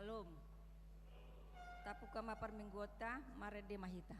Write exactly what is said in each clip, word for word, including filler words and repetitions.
Syalom. Tabuka ma parmingguonta, marende ma hita.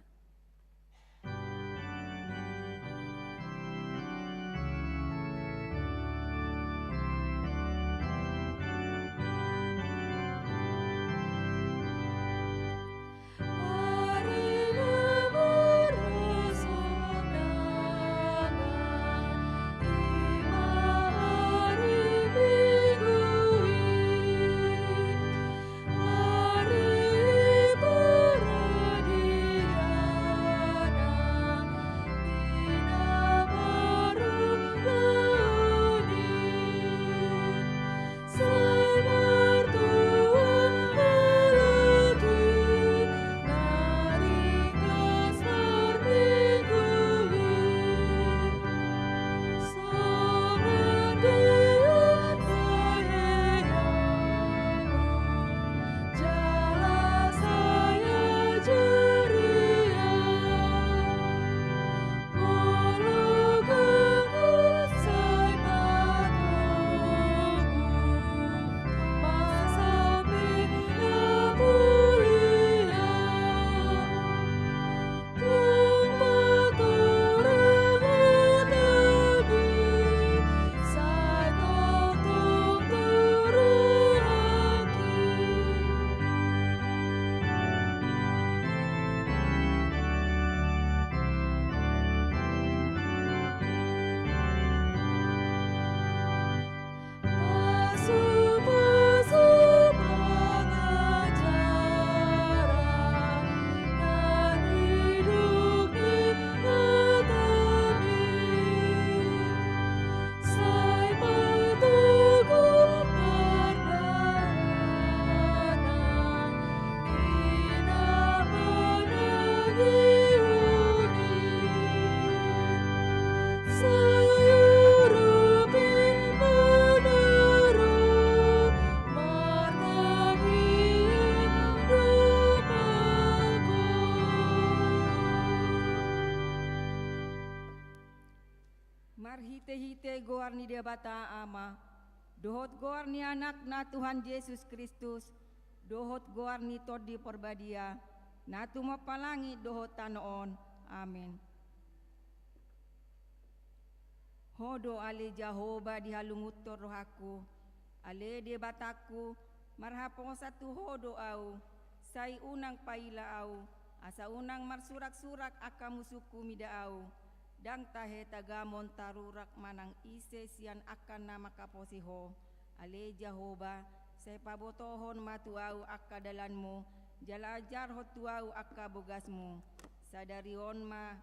Marhitehite goar ni Debata Ama, dohot goar ni Anakna Tuhan Jesus Kristus, dohot goar ni Tondi Porbadia, na tumompa langit dohot tano on. Amen. Ho do ale Jahowa dihalungunhon rohangku, ale Debatangku, marhaposan tu Ho do ahu, sai unang paila ahu, asa unang marsuraksurak angka musungku mida ahu, ndang tahe tagamon tarurak manang ise sian angka na manghaposi Ho. Ale Jahowa, sai pabotohon ma tu ahu angka dalanmu, jala ajarhon tu ahu angka bogasmu. Sadari on ma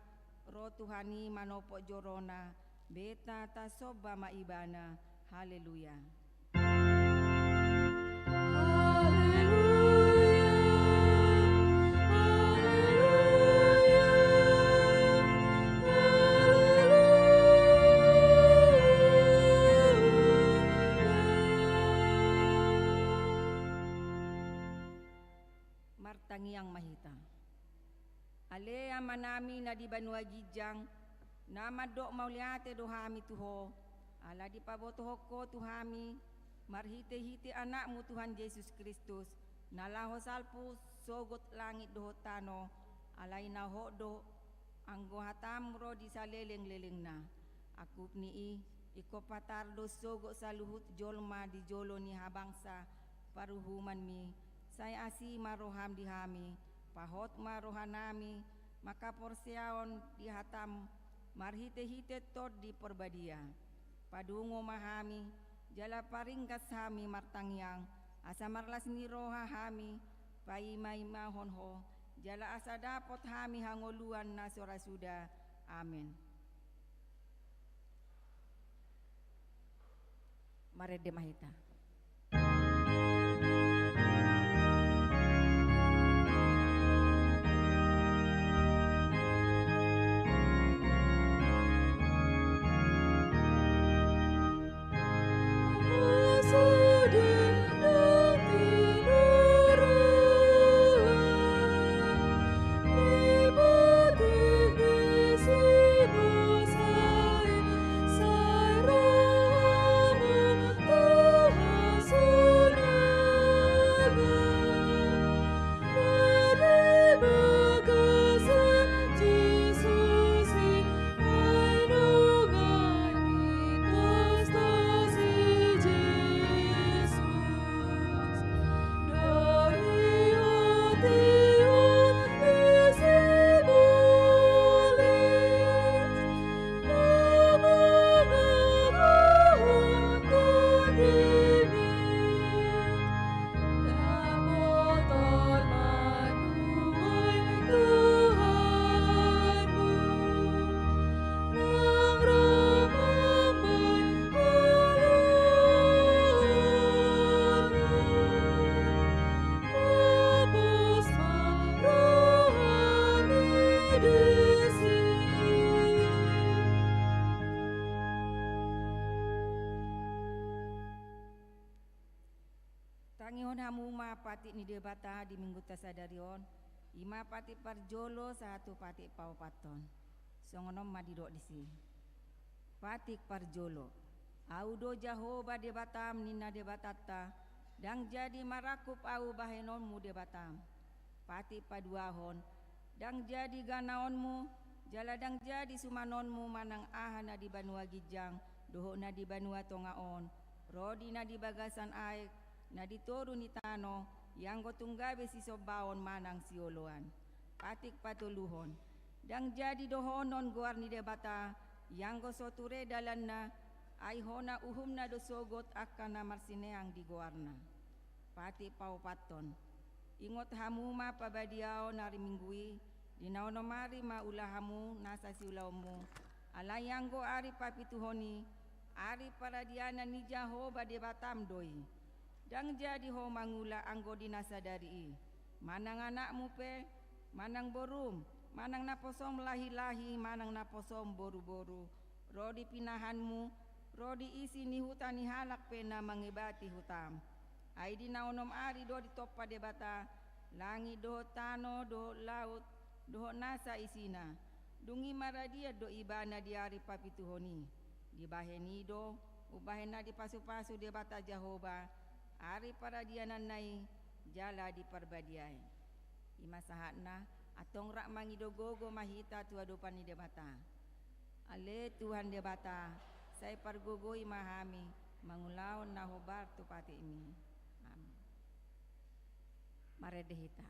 ro Tuhan i manopot jorona, beta tasomba ma Ibana. Haleluya. Haleluya, haleluya, haleluya. Martangiang ma hita. Ale Amanami na di banua ginjang, na mandok mauliate do hami tu Ho, ala dipabotohon Ho tu hami, marhitehite Anakmu Tuhan Jesus Kristus, na laho salpu sogot langit dohot tano, alai na hot do anggo hataM ro di salelenglelengna. Angkup ni i, ingkon patar do sogot saluhut jolma di jolo ni habangsa paruhumanMi, sai asi ma rohaM di hami, pahot ma rohanami, manghaporseaon di hataM, marhitehite Tondi Porbadia. Padungo ma hami, jala paringgas hami martangiang, asa marlas ni roha hami, paimaimahon Ho, jala asa dapot hami hangoluan na so ra suda. Amen. Marende ma hita. hamu ma patik ni Debata di minggunta sadari on, i ma patik parjolo sahat tu patik paopathon. Songon on ma didok disi. Patik parjolo. Ahu do Jahowa Debatam, ninna Debatanta, ndang jadi marangkup Ahu bahenonmu Debatam. Patik paduahon, ndang jadi ganaonmu, jala ndang jadi sumanonmu manang aha na di banua ginjang, dohot na di banua tonga on, ro di na di bagasan aek, na di toru ni tano, ianggo tung gabe sisombaon manang sioloan. Patik patoluhon, ndang jadi dohonon goar ni Debata, ianggo so ture dalanna, ai hona uhumna do sogot angka na marsineang di goarna. Patik paopathon, ingot hamu ma pabadiaon ari Minggu i, di na onom ari ma ula hamu nasa siulaonmu, alai anggo ari papituhon i, ari paradianan ni Jahowa Debatam do i. Ndang jadi ho mangula anggo di na sadari i, manang anakmu pe, manang borum, manang naposom lahi-lahi, manang naposom boru-boru, ro di pinahanmu, ro di isi ni huta ni halak pe na mangebati hutam. Ai di na onom ari do ditompa Debata langit dohot tano dohot laut dohot nasa isina. Dung i maradian do ibana di ari papituhon i. Dibahen i do, umbahen na dipasu-pasu Debata Jahowa, ari paradiananna i jala diparbadiai. I ma sahatna, antong rap mangido gogo ma hita tu adopan ni Debata. Ale Tuhan Debata, sai pargogoi ma hami mangulahon na hombar tu patikmi. Amin. Marende hita.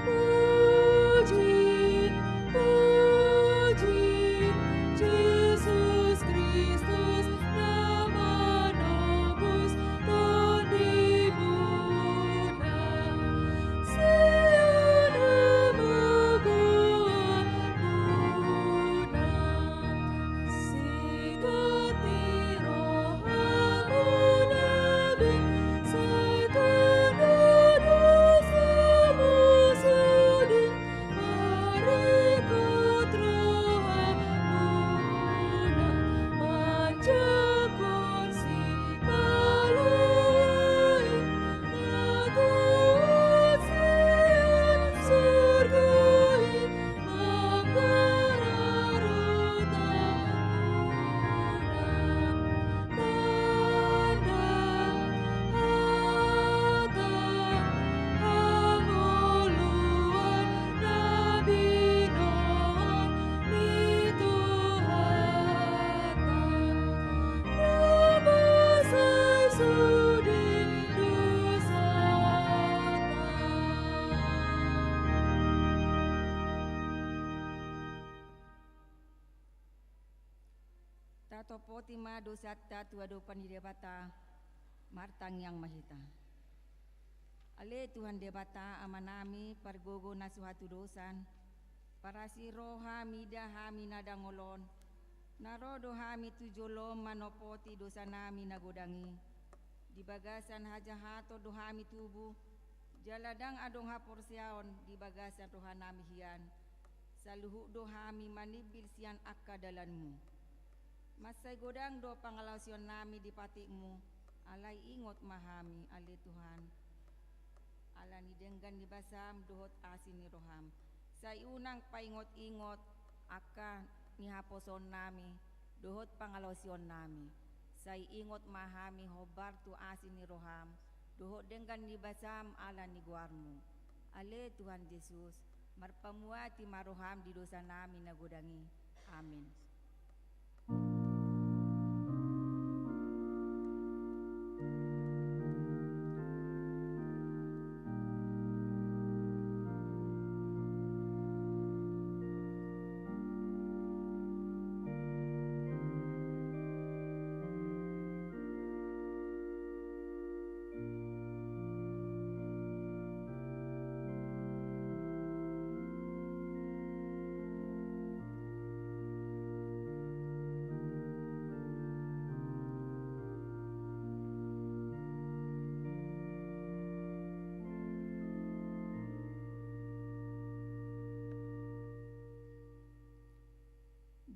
Puji, puji, Jesus Kristus na manobus tondimuna. Sian hamu goarmuna. Siganti rohamuna be, sai tanda dosamu sude, marikot rohamuna manjangkon sipalua i, na tuat sian surgo i. Tatopoti ma dosanta tu adopan ni Debata, martangiang ma hita. Ale Tuhan Debata, Amanami, pargogo na so hatudosan, parasi roha mida hami na dangol on, na ro do hami tu jolom manopoti dosanami na godang i. Di bagasan hajahaton do hami tubu, jala ndang adong haporseaon di bagasan rohanami hian. Saluhut do hami manimbil sian angka dalanmu. Mansai godang do pangalaosionnami di patikmu, alai ingot ma hami, ale Tuhan. Ala ni denggan ni basam dohot asi ni roham. Sai unang paingot-ingot angka nihaposoonnami dohot pangalaosionnami. Sai ingot ma hami hombar tu asi ni roham dohot denggan ni basam ala ni goarmu. Ale Tuhan Jesus, marpamuati ma roham di dosanami na godang i. Amin.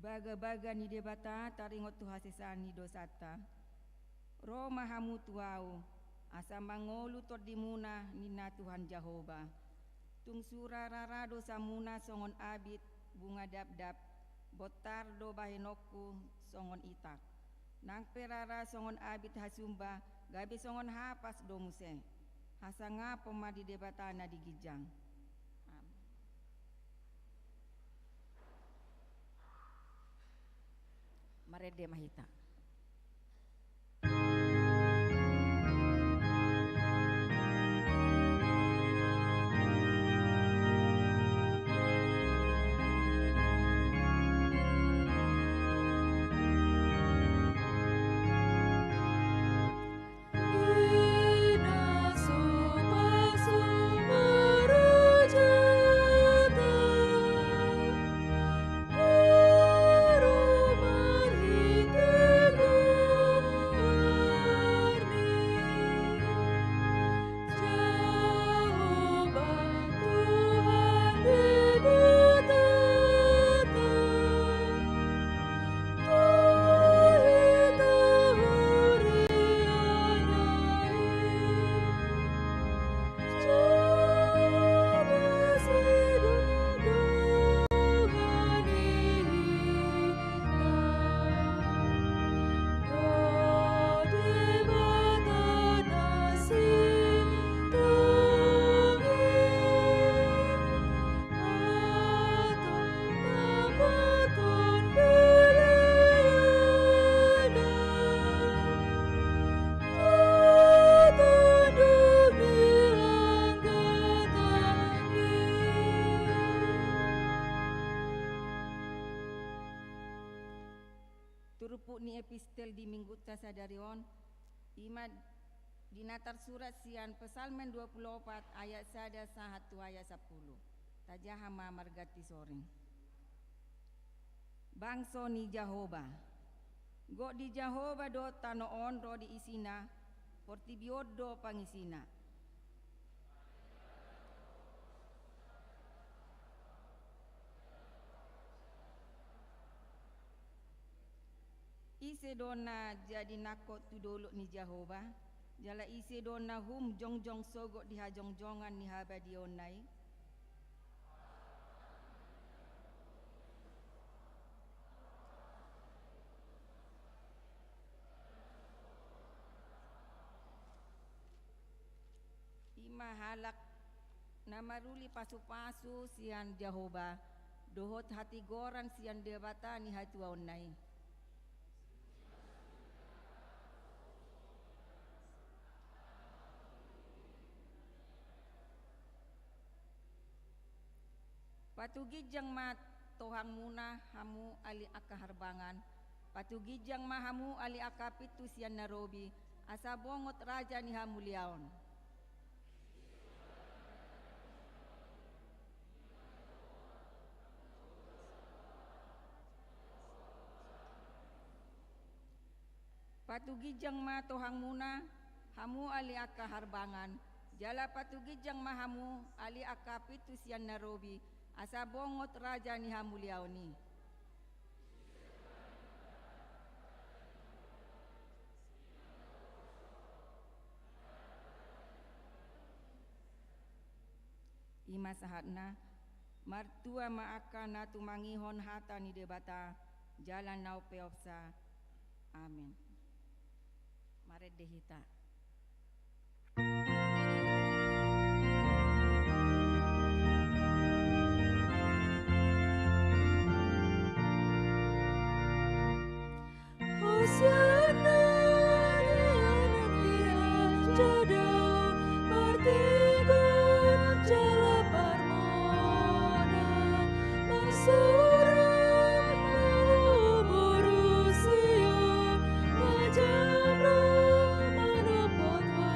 Bagabaga ni Debata taringot tu hasesaan ni dosanta. Ro ma hamu tu Ahu, asa mangolu tondimuna, ninna Tuhan Jahowa. Tung sura rara dosamuna songon abit bunga dabdab, bontar do bahenonku songon itak. Nang pe rara songon abit hasumba, gabe songon hapas do muse. Hasangapon ma di Debata na di ginjang. Amen. Marende ma hita. Turpuk ni epistel di minggunta sadari on, i ma di na tarsurat sian Psalmen dua pulu opat ayat sada sahat tu ayat sampulu. Tajaha ma marganti soring. Bangso ni Jahowa. Gok di Jahowa do tano on ro di isina, portibi on do pangisina. Ise do na jadi nangkok tu dolok ni Jahowa, jala ise do na hum jongjong sogot di hajongjongan ni habadiaonna i? I ma halak na maruli pasupasu sian Jahowa, dohot hatigoran sian Debata ni hatuaonna i. Patuginjang ma tohangmuna hamu ali angka harbangan, patuginjang ma hamu ali angka pintu sian na robi, asa bongot raja ni hamuliaon. Patuginjang ma tohangmuna, hamu ali angka harbangan, jala patuginjang ma hamu ali angka pintu sian na robi, asa bongot raja ni hamuliaon i. I ma sahatna, martua ma angka na tumangihon hata ni Debata, jala na umpeopsa. Amen. Marende hita. Hosiana di anak ni Raja Daud, martigor jala parmoda, marsurak ma boru Sion, majamro manopot Ho.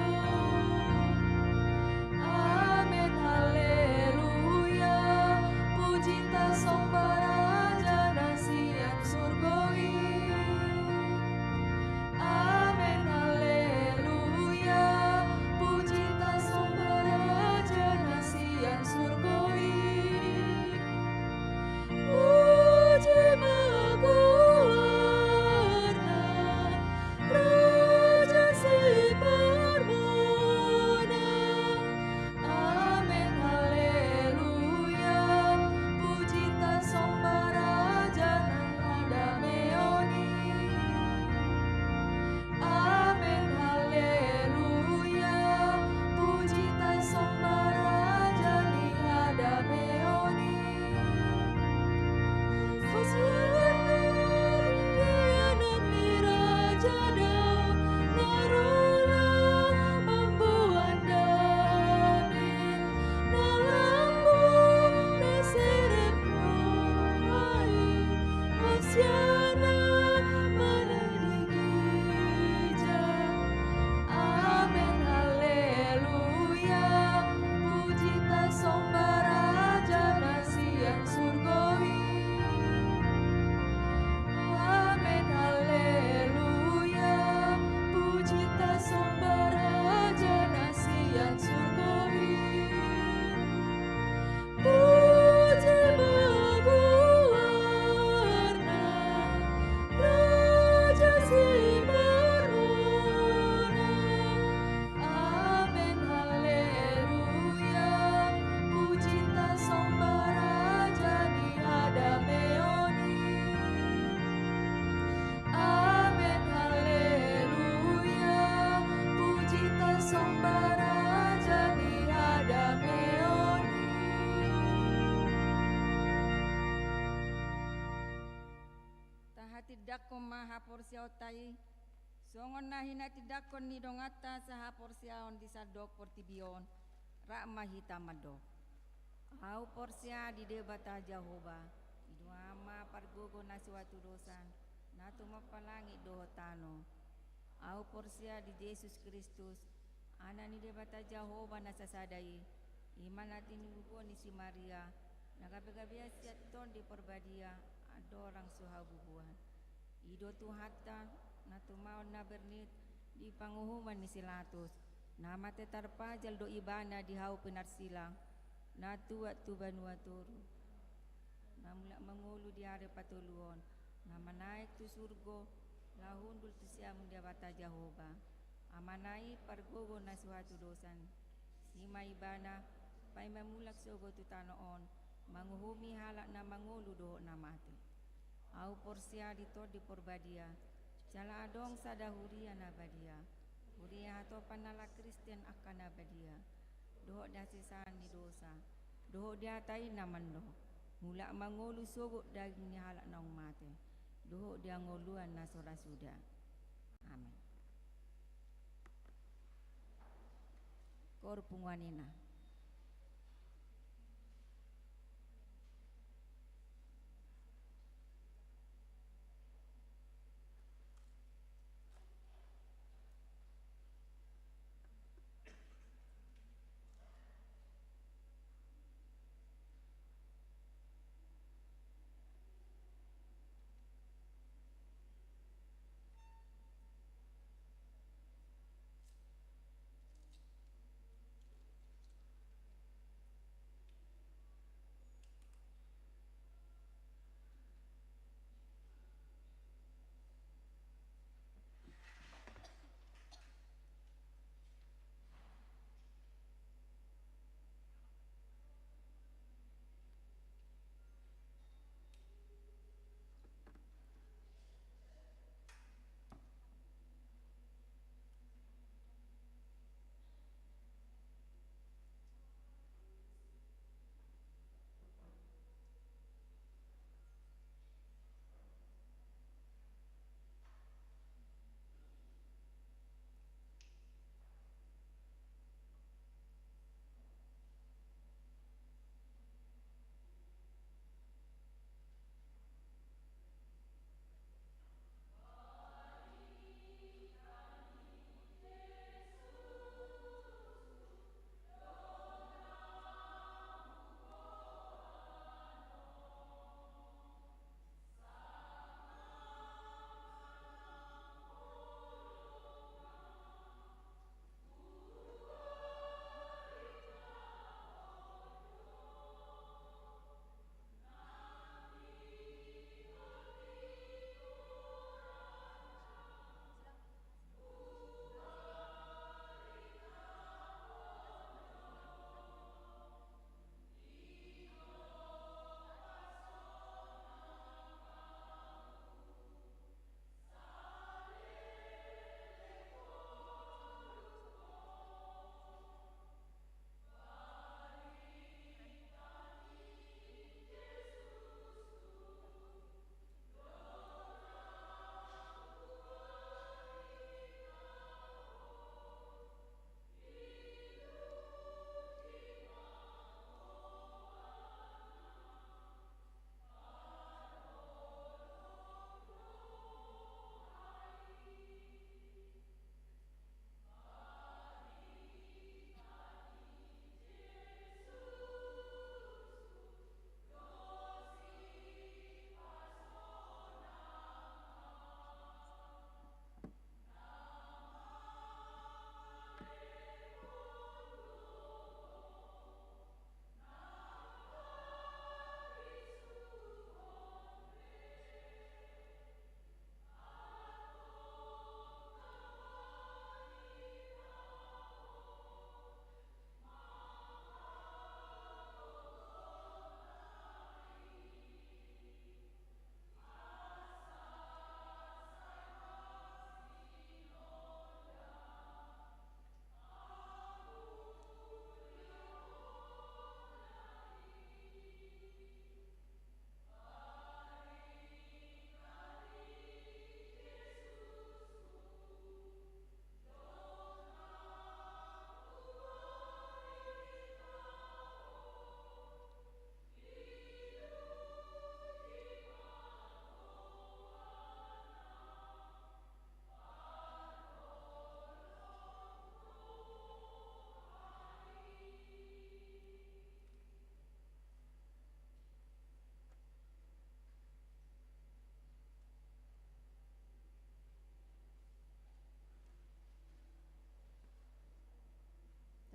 Tindangkon ma haporseaonta i, songon na hinatindangkon ni donganta sahaporseaon di sandok portibi on, rap ma hita mandok. Ahu porsea di Debata Jahowa, i do Ama pargogo na so hatudosan, na tumompa langit dohot tano. Ahu porsea di Jesus Kristus, Anak ni Debata Jahowa na sasada i, i ma na tinubuhon ni si Maria, na gabegabean sian Tondi Porbadia, andorang so habubuhan. I do Tuhanta, na tumaon na bernit di panguhuman ni si Latus, na mate tarpajal do Ibana di hau pinarsilang, na tuat tu banua toru, na mulak mangolu di ari patoluhon, na manaek tu surgo, laho hundul tu siamun Debata Jahowa, Amana i pargogo na so hatudosan. I ma Ibana, paima mulak sogot tu tano on, manguhumi halak na mangolu dohot na mate. Ahu porsea di Tondi Porbadia, jala adong sada huria na badia, huria hatopan halak Kristen angka na badia, dohot di hasesaan ni dosa, dohot di hata i na mandok, mulak mangolu sogot daging ni halak naung mate, dohot di hangoluan na so ra suda. Amen. Koor punguan ina.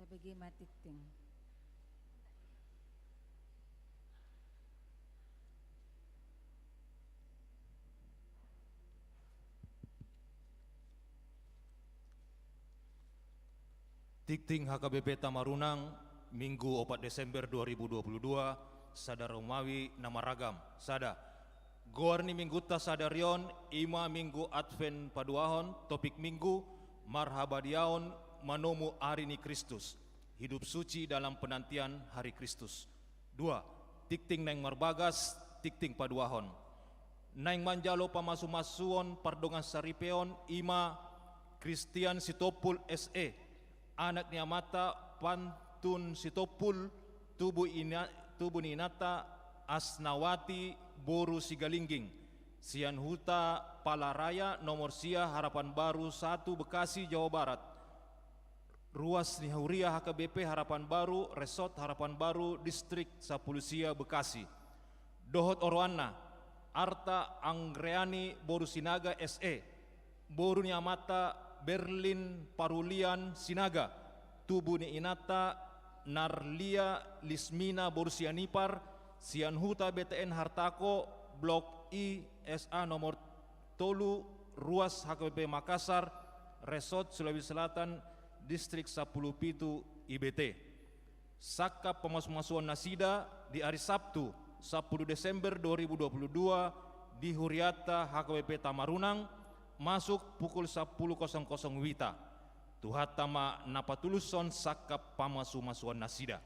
Bege ma tingting. Tingting H K B P Tamarunang, Minggu opat Desember dua ribu dua puluh dua, sada Romawi na maragam. Sada. Goar ni minggunta sadari on, i ma Minggu Advent paduahon, topik Minggu, marhabadiaon manomu ari ni Kristus, hidup suci dalam penantian hari Kristus. Dua, tingting naeng marbagas, tingting paduahon. Naeng manjalo pamasumasuon pardongansaripeon i ma Kristian Sitompul S E, anak ni amanta Pantun Sitompul, tubu ina-, tubu ni inanta Asnawati boru Sigalingging, sian Huta Palaraya nomor sia, Harapan Baru satu, Bekasi, Jawa Barat. Ruas ni huria H K B P Harapan Baru, Resort Harapan Baru, Distrik sampulu sia, Bekasi. Dohot oroanna, Arta Anggreani boru Sinaga S E, boru ni amanta Berlin Parulian Sinaga, tubu ni inanta Narlia Lismina boru Sianipar, sian Huta B T N Hartako, Blok I S A nomor tolu, Ruas H K B P Makassar, Resort Sulawesi Selatan, Distrik sampulu pitu I B T. Sangkap pamasumasuon nasida di ari Sabtu, sampulu Desember dua ribu dua puluh dua, di hurianta H K B P Tamarunang, masuk pukul sampulu kosong kosong wita. Tuhanta ma na patulushon sangkap pamasumasuon nasida.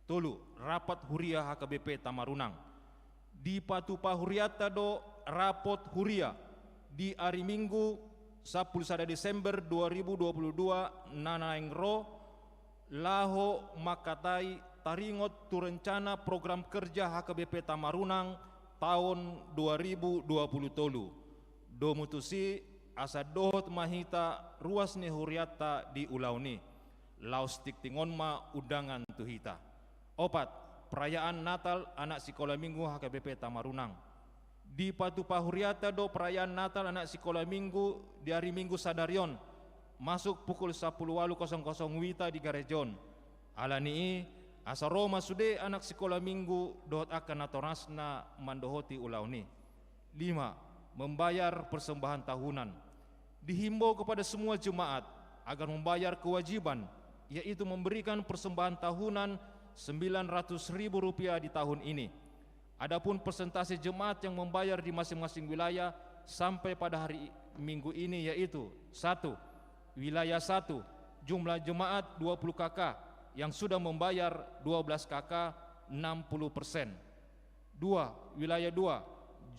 Tolu, rapat huria H K B P Tamarunang. Dipatupa hurianta do rapot huria di ari Minggu, sampulu sada Desember dua ribu dua puluh dua, na naeng ro, laho mangkatai taringot tu rencana program kerja H K B P Tamarunang taon dua ribu dua puluh tolu. Domu tusi, asa dohot ma hita ruas ni hurianta di ulaon i. Laos tingting on ma undangan tu hita. Opat, perayaan Natal anak sikola Minggu H K B P Tamarunang. Dipatupa hurianta do perayaan Natal anak sikola Minggu di ari Minggu sadari on, masuk pukul sampulu ualu kosong kosong wita di gareja on. Alani i, asa ro ma sude anak sikola Minggu dohot angka natorasna mandohoti ulaon i. Lima, membayar persembahan tahunan. Dihimbau kepada semua jemaat agar membayar kewajiban, yaitu memberikan persembahan tahunan sembilan ratus ribu rupiah di tahun ini. Adapun persentase jemaat yang membayar di masing-masing wilayah sampai pada hari Minggu ini yaitu: satu, wilayah satu, jumlah jemaat dua puluh K K, yang sudah membayar dua belas K K, enam puluh persen. Dua, wilayah dua,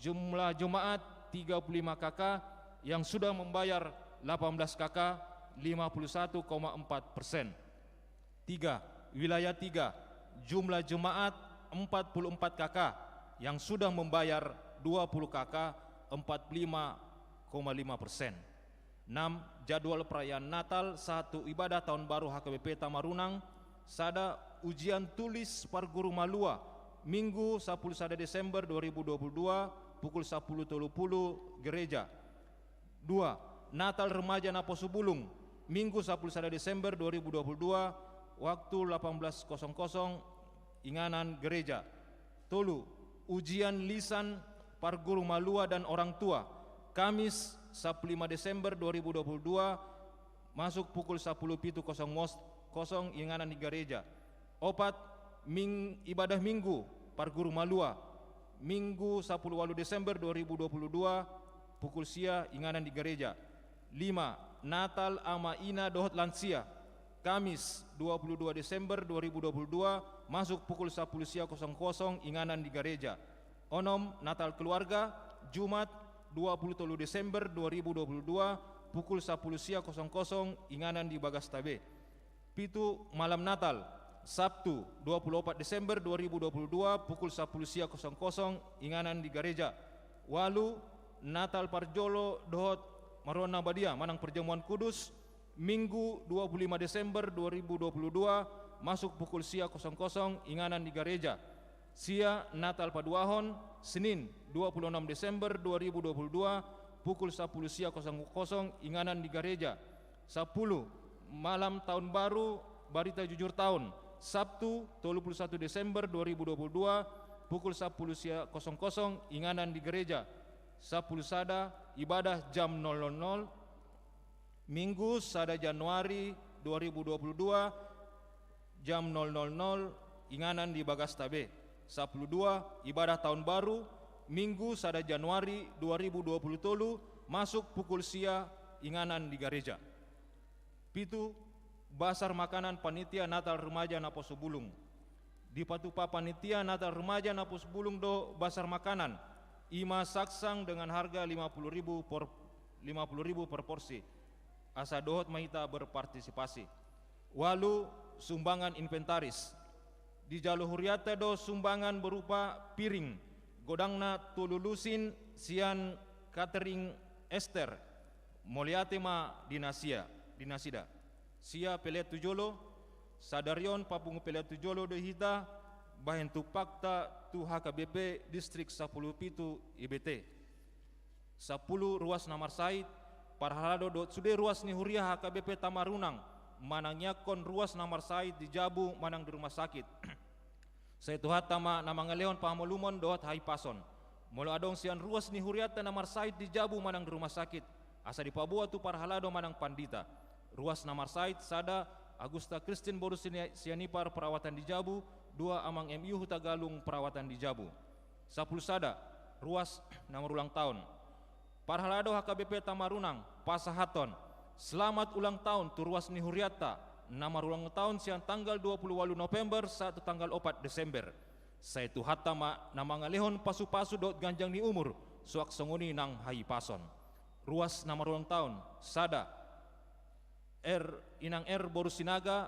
jumlah jemaat tiga puluh lima K K, yang sudah membayar delapan belas K K, lima puluh satu koma empat persen. Tiga, wilayah tiga, jumlah jemaat empat puluh empat K K, yang sudah membayar dua puluh K K, empat puluh lima koma lima persen. Enam, jadwal perayaan Natal sahat tu ibadah tahun baru H K B P Tamarunang. Sada, ujian tulis parguru malua, Minggu sampulu sada Desember dua ribu dua puluh dua, pukul sampulu tolu pulu, gereja. Dua, Natal remaja Naposo Bulung, Minggu sampulu sada Desember dua ribu dua puluh dua, waktu delapan belas kosong kosong, inganan gereja. Tolu, ujian lisan parguru malua dan orang tua, Kamis sampulu lima Desember dua ribu dua puluh dua, masuk pukul sampulu pitu kosong mos-, kosong, inganan di gareja. Opat, ming-, ibadah Minggu parguru malua, Minggu sampulu ualu Desember dua ribu dua puluh dua, pukul sia, inganan di gareja. Lima, Natal ama ina dohot lansia, Kamis dua puluh dua Desember dua ribu dua puluh dua, masuk pukul sampulu sia kosong kosong, inganan di gareja. Onom, Natal keluarga, Jumat dua puluh tolu Desember dua ribu dua puluh dua, pukul sampulu sia kosong kosong, inganan di Bagastabe. Pitu, malam Natal, Sabtu dua puluh opat Desember dua ribu dua puluh dua, pukul sampulu sia kosong kosong, inganan di gareja. Ualu, Natal parjolo dohot maruan na badia manang perjamuan kudus, Minggu dua puluh lima Desember dua ribu dua puluh dua, masuk pukul sia kosong kosong, inganan di gareja. Sia, Natal paduahon, Senin dua puluh enam Desember dua ribu dua puluh dua, pukul sampulu sia kosong kosong, inganan di gareja. Sampulu, malam tahun baru Barita Jujur Taon, Sabtu, tolu pulu satu Desember dua ribu dua pulu dua, pukul sampulu sia kosong kosong, inganan di gereja. Sampulu sada, ibadah jam nol nol nol. Minggu, sada Januari dua ribu dua pulu dua, jam nol nol nol, inganan di bagasta be. Sampulu dua, ibadah taon baru, Minggu, sada Januari dua ribu dua pulu tolu, masuk pukul sia, inganan di gareja. Pitu, basar makanan panitia Natal Remaja Naposo Bulung. Dipatupa panitia Natal Remaja Naposo Bulung do basar makanan, i ma saksang dengan harga lima puluh ribu per, lima puluh ribu per porsi. Asa dohot ma hita berpartisipasi. Ualu, sumbangan inventaris. Dijalo hurianta do sumbangan berupa piring, godangna tolu lusin sian Catering Ester. Mauliate ma di nasia, di nasida. Sia pelean tu jolo, sadari on papungu pelean tu jolo do hita, bahen tumpakta tu H K B P Distrik sampulu pitu I B T. Sampulu, ruas na marsahit, parhalado dohot sude ruas ni huria H K B P Tamarunang, manangiangkon ruas na marsahit di jabu manang di rumah sakit. Sai Tuhanta ma na mangalehon pahamolumon dohot hahipason. Molo adong sian ruas ni hurianta na marsahit di jabu manang di rumah sakit, asa dipaboa tu parhalado manang pandita. Ruas na marsahit, sada, Agusta Kristin boru Sini-, Sianipar perawatan di jabu, dua, Amang M U Hutagalung perawatan di jabu. Sampulu sada, ruas na marulang taon. Parhalado H K B P Tamarunang, pasahathon selamat ulang tahun tu ruas ni hurianta, na marulang taon sian tanggal dua pulu ualu November sahat tu tanggal opat Desember. Sai Tuhanta ma na mangalehon pasupasu dohot ganjang ni umur, suang songon i nang hahipason. Ruas na marulang taon, sada, R, Inang R boru Sinaga,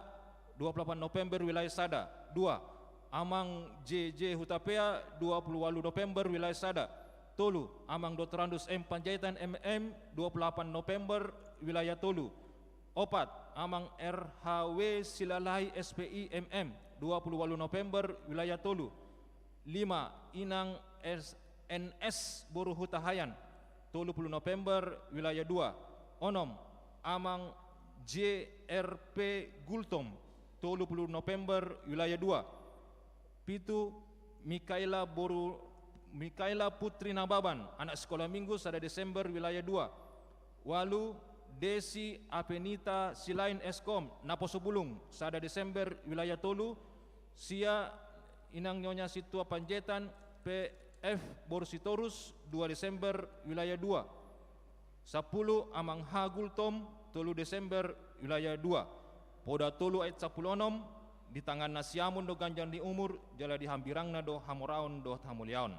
dua pulu delapan November wilayah sada. Dua, Amang J J Hutapea, dua pulu ualu November wilayah sada. Tolu, Amang Doktorandus M Panjaitan M M, dua pulu delapan November wilayah tolu. Opat, Amang R H W Silalahi S P I M M, dua pulu ualu November wilayah tolu. Lima, Inang S N S boru Hutahaean, tolu pulu November wilayah dua. Onom, Amang J R P Gultom, tolu pulu November wilayah dua. Pitu, Mikaela boru, Mikaela Putri Nababan, anak sekolah minggu, sada Desember wilayah dua. Ualu, Desi Apenita Silain Eskom, Naposo Bulung, sada Desember wilayah tolu. Sia, Inang Nyonya Sintua Panjaitan, P F boru Sitorus, dua Desember wilayah dua. Sampulu, Amang H Gultom, tolu Desember wilayah dua. Poda tolu ayat sampulu onom, di tangan na siamun do ganjang ni umur, jala di hambirangna do hamoraon dohot hamuliaon.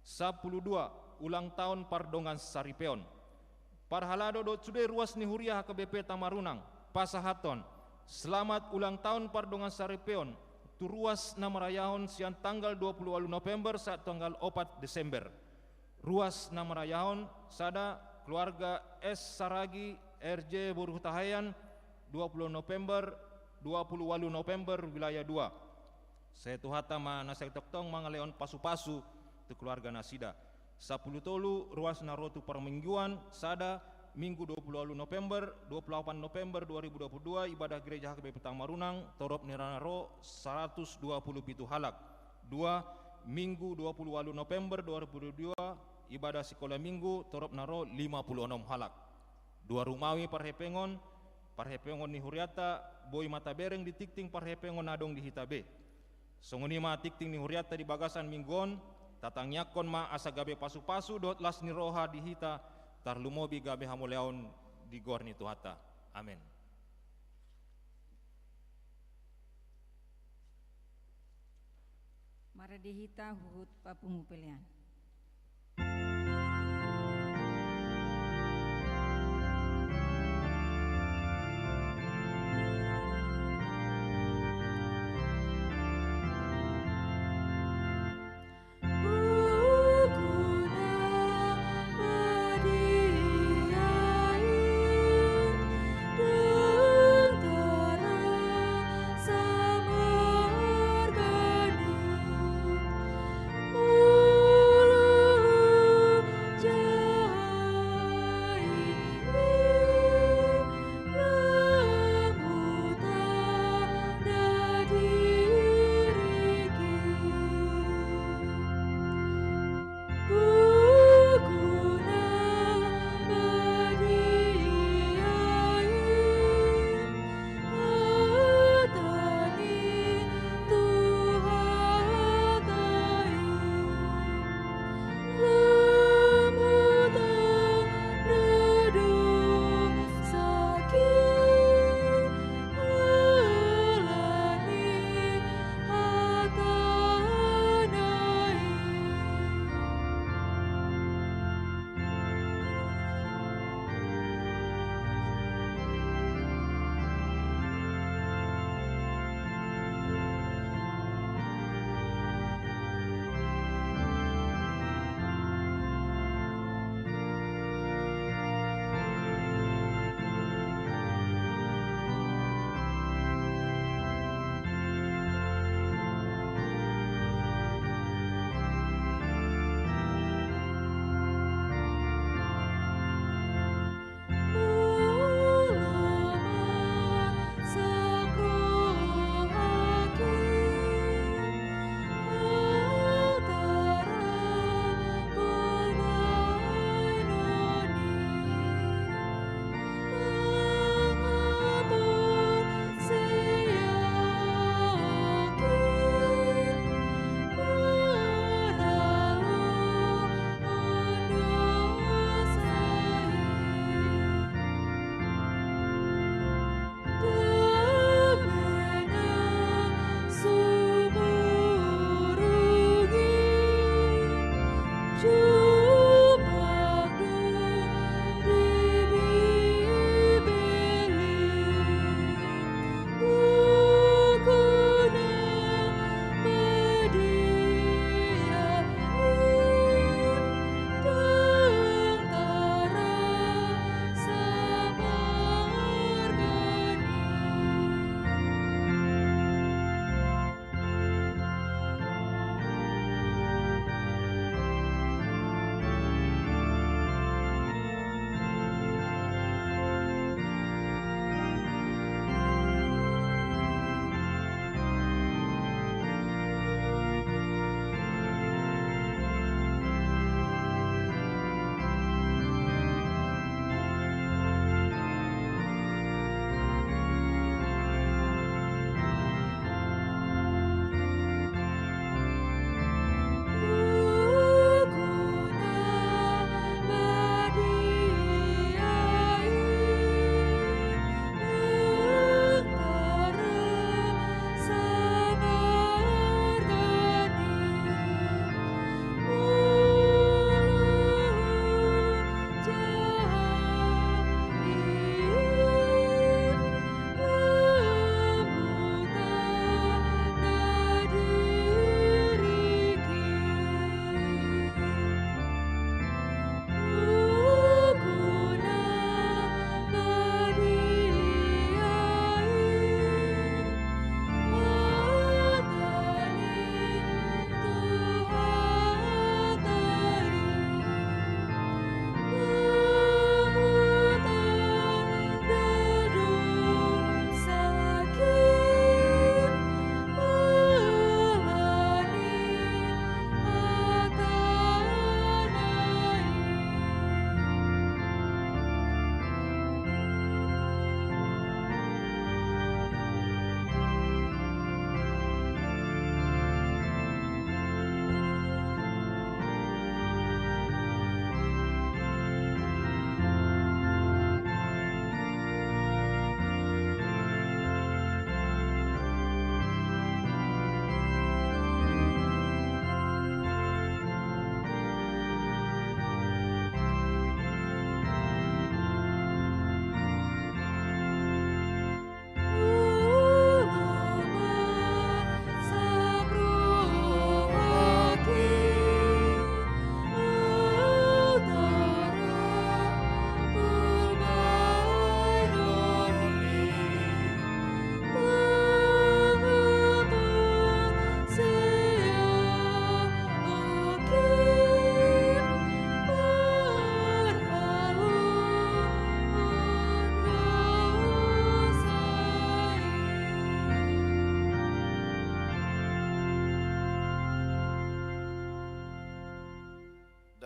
Sampulu dua, ulang taon pardongan saripeon. Parhalado dohot sude ruas ni huria H K B P Tamarunang, pasahathon selamat ulang taon pardongan saripeon tu ruas na marayahon sian tanggal dua pulu ualu November sahat tanggal opat Desember. Ruas na marayahon, sada, keluarga S Saragi R J boru Hutahaean, dua pulu November dua pulu ualu November wilayah dua. Sai Tuhanta ma na sai tongtong mangalehon pasupasu tu keluarga nasida. Sampulu tolu, ruas na ro tu parmingguan, sada, Minggu dua pulu ualu November, dua pulu delapan November dua ribu dua pulu dua, ibadah gereja H K B P Tamarunang, torop ni na ro saratus dua pulu pitu halak. Dua, Minggu dua pulu ualu November dua ribu dua pulu dua, ibadah sikola minggu, torop na ro lima pulu onom halak. Dua rumawi parhepengon, parhepengon ni hurianta, boi ma tabereng di tingting parhepengon na adong di hita be. Songon i ma tingting ni hurianta di bagasan minggu on, tatangiangkon ma asa gabe pasupasu dohot las ni roha di hita, tarlumobi gabe hamuliaon di goar ni Tuhanta. Amen. Marende hita huhut papungu pelean.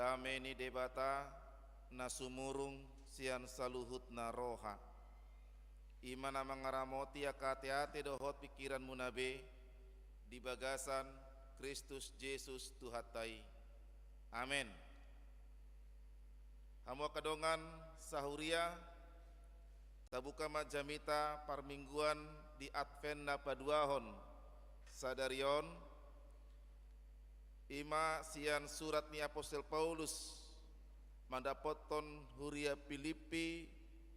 Dame ni Debata na sumurung sian saluhutna roha, i ma na mangaramoti angka ateate dohot pingkiranmuna be di bagasan Kristus Jesus Tuhanta i. Amen. Hamu angka dongan sahuria, tabuka ma jamita parmingguan di Advent na paduahon sadari on, i ma sian surat ni apostel Paulus mandapothon huria Pilippi,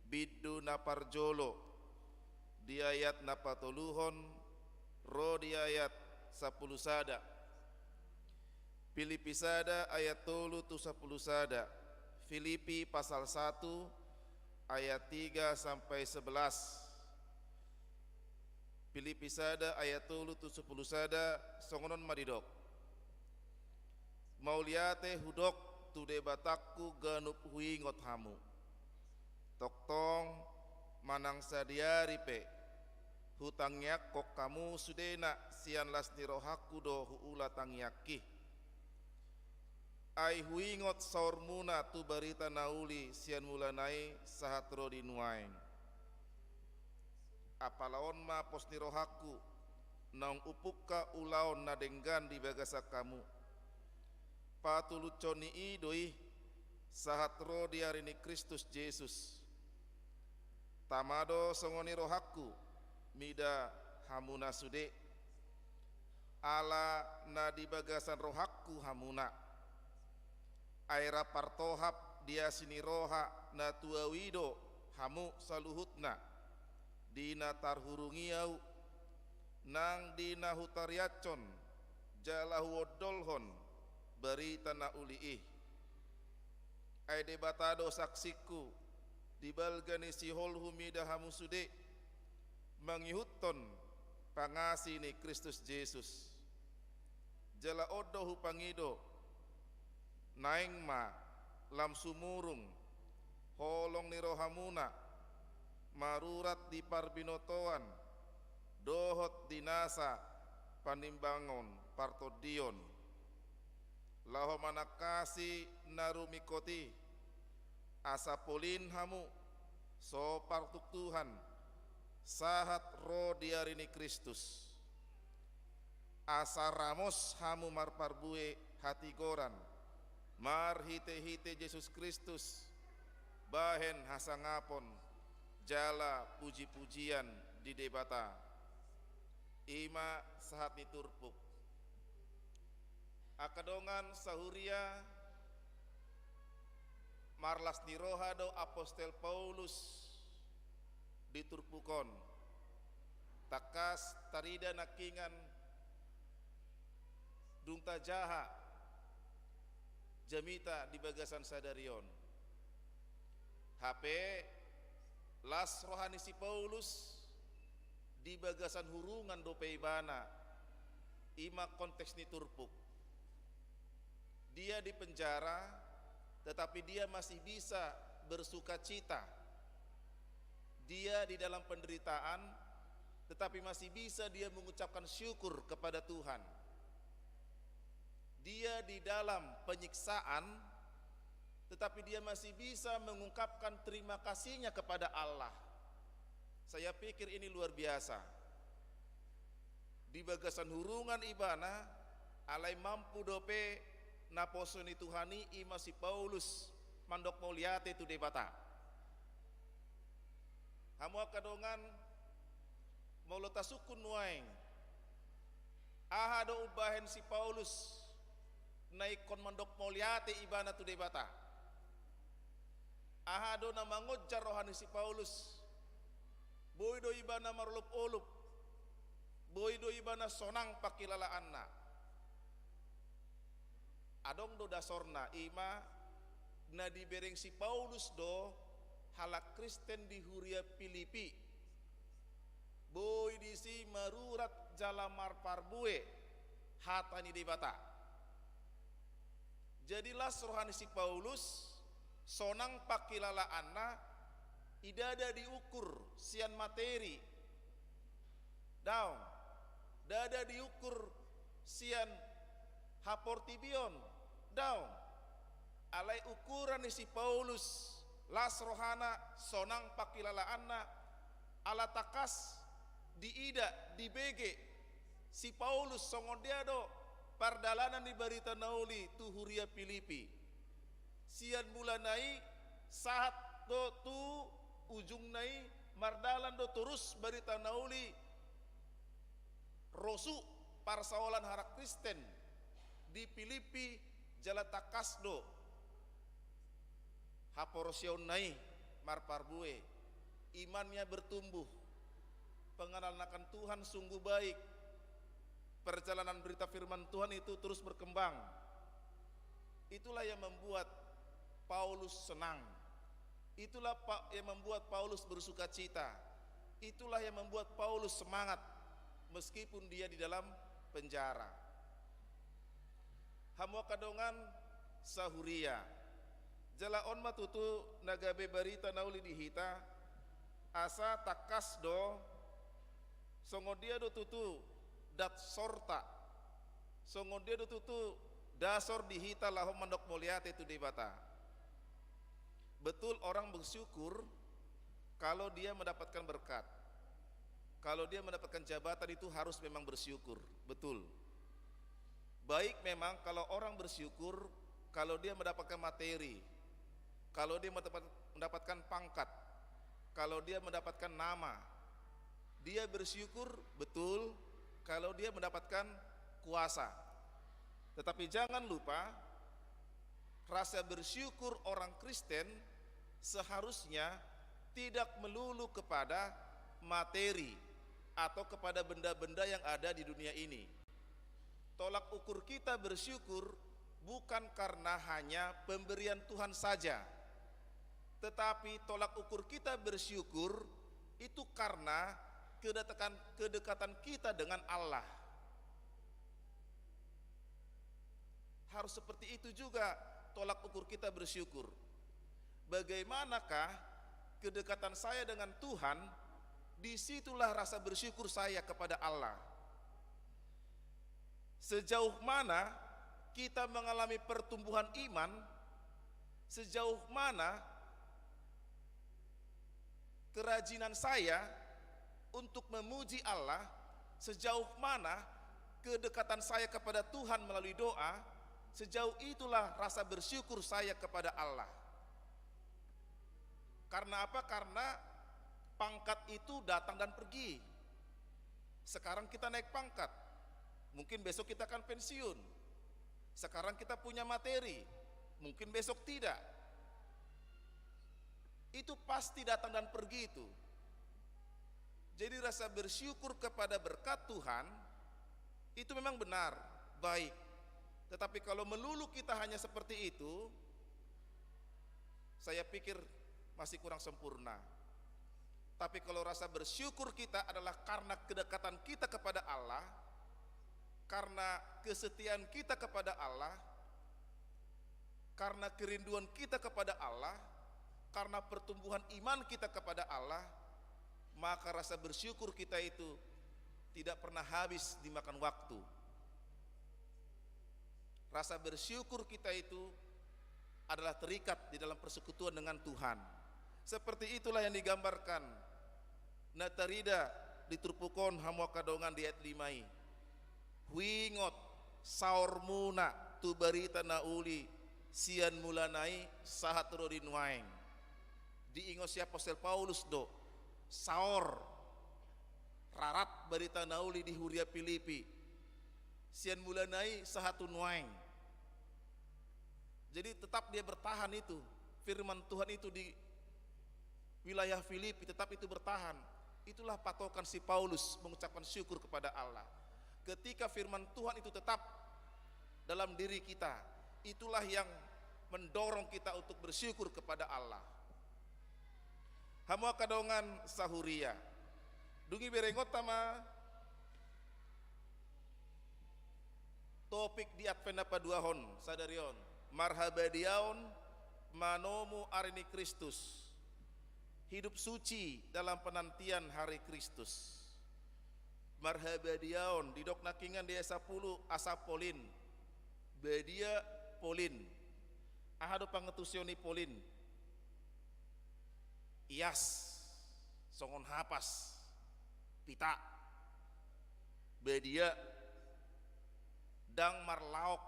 bindu na parjolo, di ayat na patoluhon ro di ayat sampulu sada. Pilippi sada ayat tolu tu sampulu sada. Pilippi pasal satu ayat tiga sampai sebelas. Pilippi sada ayat tolu tu sampulu sada, songon on ma didok: Mauliate hudok tu Debatangku ganup huingot hamu. Tongtong manang sadihari pe hutangiangkon hamu sudena sian las ni rohangku do huula tangiangki. Ai huingot saurmuna tu barita na uli sian mulana i sahat ro di nuaeng. Apala on ma pos ni rohangku, naung hupungka ulaon na denggan di bagasan hamu, patulushon ni i do i, sahat ro di ari ni Kristus Jesus. Tama do songon i rohangku mida hamuna sude, ala na di bagasan rohangku hamuna. Ai rap partohap di asi ni roha na tu ahu i do hamu saluhutna, di na tarhurungi ahu, nang di na hutariashon jala huondolhon barita na uli i. Ai Debata do saksingku di balga ni sihol humida hamu sude, mangihuthon pangasi ni Kristus Jesus. Jala on do hupangido, naeng ma lam sumurung holong ni rohamuna, marurat di parbinotoan dohot di nasa panimbangon partondion, laho manangkasi na rumingkot i, asa polin hamu so partuktuhan sahat ro di ari ni Kristus. Asa ramos hamu marparbue hatigoran marhitehite Jesus Kristus, bahen hasangapon jala pujipujian di Debata. I ma sahat ni turpuk. Angka dongan sahuria, marlas ni roha do apostel Paulus di turpuk on. Tangkas tarida nangkingan dung tajaha jamita di bagasan sadari on. Hape las roha ni si Paulus di bagasan hurungan dope ibana, i ma konteks ni turpuk. Dia di penjara, tetapi dia masih bisa bersukacita. Dia di dalam penderitaan, tetapi masih bisa dia mengucapkan syukur kepada Tuhan. Dia di dalam penyiksaan, tetapi dia masih bisa mengungkapkan terima kasihnya kepada Allah. Saya pikir ini luar biasa. Di bagasan hurungan ibana, alai mampu dope naposo ni Tuhan i, i ma si Paulus, mandok mauliate tu Debata. Hamu angka dongan, molo tasungkun nuaeng, aha do umbahen si Paulus na ingkon mandok mauliate ibana tu Debata? Aha do na mangonjar roha ni si Paulus? Boi do ibana marolopolop, boi do ibana sonang pangkilalaanna. Adong do dasorna, i ma na dibereng si Paulus do halak Kristen di huria Pilippi. Boi disi marurat jala marparbue hata ni Debata. Jadi las roha ni si Paulus, sonang pangkilalaanna, ndada diukur sian materi. Daong. Ndada diukur sian haportibion. Daong. Alai ukuran ni si Paulus las rohana, sonang pangkilalaanna, ala tangkas diida, dibege si Paulus songon dia do pardalanan ni barita na uli tu huria Pilipi. Sian mulana i sahat do tu ujungna i, mardalan do torus barita na uli, rosu parsaolan halak Kristen di Pilipi, jala tangkas do haporseaonna i marparbue, imannya bertumbuh, pengenalan akan Tuhan sungguh baik, perjalanan berita firman Tuhan itu terus berkembang. Itulah yang membuat Paulus senang. Itulah pa-, yang membuat Paulus bersukacita. Itulah yang membuat Paulus semangat meskipun dia di dalam penjara. Hamu angka dongan sahuria, jala on ma tutu na gabe barita na uli di hita, asa tangkas do, songon dia do tutu dasorta, songon dia do tutu dasor di hita laho mandok mauliate tu Debata. Betul, orang bersyukur kalau dia mendapatkan berkat. Kalau dia mendapatkan jabatan, itu harus memang bersyukur. Betul. Baik memang kalau orang bersyukur kalau dia mendapatkan materi, kalau dia mendapat-, mendapatkan pangkat, kalau dia mendapatkan nama. Dia bersyukur, betul, kalau dia mendapatkan kuasa. Tetapi jangan lupa, rasa bersyukur orang Kristen seharusnya tidak melulu kepada materi atau kepada benda-benda yang ada di dunia ini. Tolak ukur kita bersyukur bukan karena hanya pemberian Tuhan saja, tetapi tolak ukur kita bersyukur itu karena kedekatan, kedekatan kita dengan Allah. Harus seperti itu juga tolak ukur kita bersyukur. Bagaimanakah kedekatan saya dengan Tuhan? Disitulah rasa bersyukur saya kepada Allah. Sejauh mana kita mengalami pertumbuhan iman, sejauh mana kerajinan saya untuk memuji Allah, sejauh mana kedekatan saya kepada Tuhan melalui doa, sejauh itulah rasa bersyukur saya kepada Allah. Karena apa? Karena pangkat itu datang dan pergi. Sekarang kita naik pangkat, mungkin besok kita akan pensiun. Sekarang kita punya materi, mungkin besok tidak. Itu pasti datang dan pergi itu. Jadi rasa bersyukur kepada berkat Tuhan itu memang benar, baik. Tetapi kalau melulu kita hanya seperti itu, saya pikir masih kurang sempurna. Tapi kalau rasa bersyukur kita adalah karena kedekatan kita kepada Allah, karena kesetiaan kita kepada Allah, karena kerinduan kita kepada Allah, karena pertumbuhan iman kita kepada Allah, maka rasa bersyukur kita itu tidak pernah habis dimakan waktu. Rasa bersyukur kita itu adalah terikat di dalam persekutuan dengan Tuhan. Seperti itulah yang digambarkan na tarida di turpuk on, hamu angka dongan, di ayat lima i. Huingot saormuna tu barita na uli sian mulana i sahat ro di nuaeng. Diingot si apostel Paulus do saor rarat barita na uli di huria Pilipi sian mulana i sahat tu nuaeng. Jadi tetap dia bertahan itu, firman Tuhan itu di wilayah Filipi tetap itu bertahan. Itulah patokan si Paulus mengucapkan syukur kepada Allah. Ketika firman Tuhan itu tetap dalam diri kita, itulah yang mendorong kita untuk bersyukur kepada Allah. Hamu angka dongan sahuria, dung i berengonta ma topik di Advent na paduahon sadari on, marhabadiaon manomu ari ni Kristus. Hidup suci dalam penantian hari Kristus. Marhabadiaon, didok nangkiningan di ayat sampulu, asa polin. Badia polin. Aha do pangantusion ni Paulin? Ias, songon hapas, pita, badia, ndang marlaok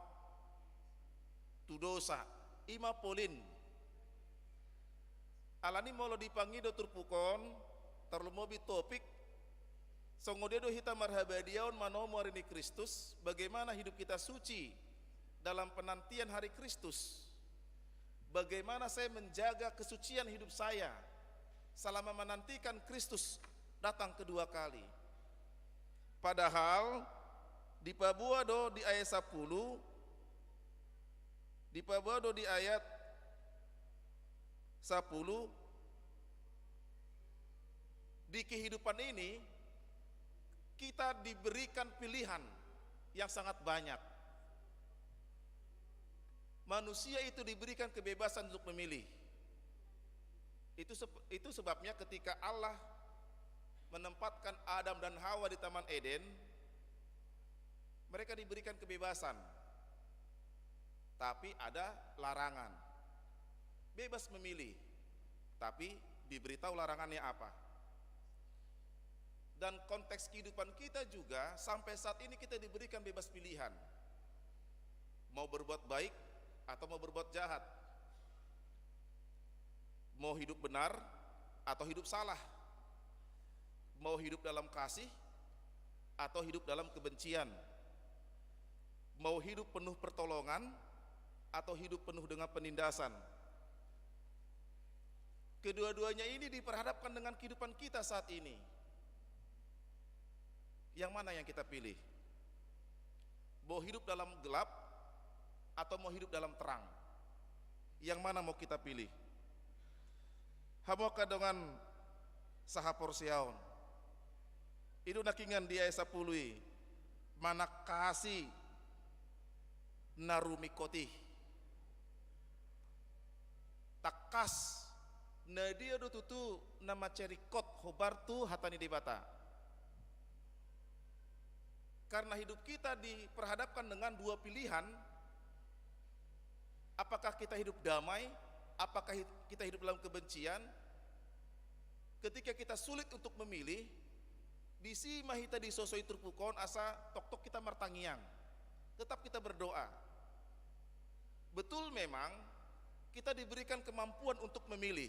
tu dosa, i ma Paulin. Alani molo dipangido turpuk on, tarlumobi topik, songon dia do hita marhabadiaon manomu ari ni Kristus, bagaimana hidup kita suci dalam penantian hari Kristus. Bagaimana saya menjaga kesucian hidup saya selama menantikan Kristus datang kedua kali. Padahal dipaboa do di ayat sapuluh, dipaboa do di ayat sapuluh, di kehidupan ini kita diberikan pilihan yang sangat banyak. Manusia itu diberikan kebebasan untuk memilih. Itu seb-, itu sebabnya ketika Allah menempatkan Adam dan Hawa di Taman Eden, mereka diberikan kebebasan. Tapi ada larangan. Bebas memilih, tapi diberitahu larangannya apa. Dan konteks kehidupan kita juga, sampai saat ini kita diberikan bebas pilihan. Mau berbuat baik atau mau berbuat jahat. Mau hidup benar atau hidup salah. Mau hidup dalam kasih atau hidup dalam kebencian. Mau hidup penuh pertolongan atau hidup penuh dengan penindasan. Kedua-duanya ini diperhadapkan dengan kehidupan kita saat ini. Yang mana yang kita pilih? Mau hidup dalam gelap atau mau hidup dalam terang? Yang mana mau kita pilih? Hamu angka dongan sahaporseaon, i do nangkiningan di ayat sapuluh i, manangkasi na rumingkot i. Tangkas, na dia do tutu na mansai ringkot hombar tu hata ni Debata? Karena hidup kita diperhadapkan dengan dua pilihan, apakah kita hidup damai, apakah hid-, kita hidup dalam kebencian? Ketika kita sulit untuk memilih, disi ma hita disosoi turpuk on asa tongtong hita martangiang. Tetap kita berdoa. Betul, memang kita diberikan kemampuan untuk memilih.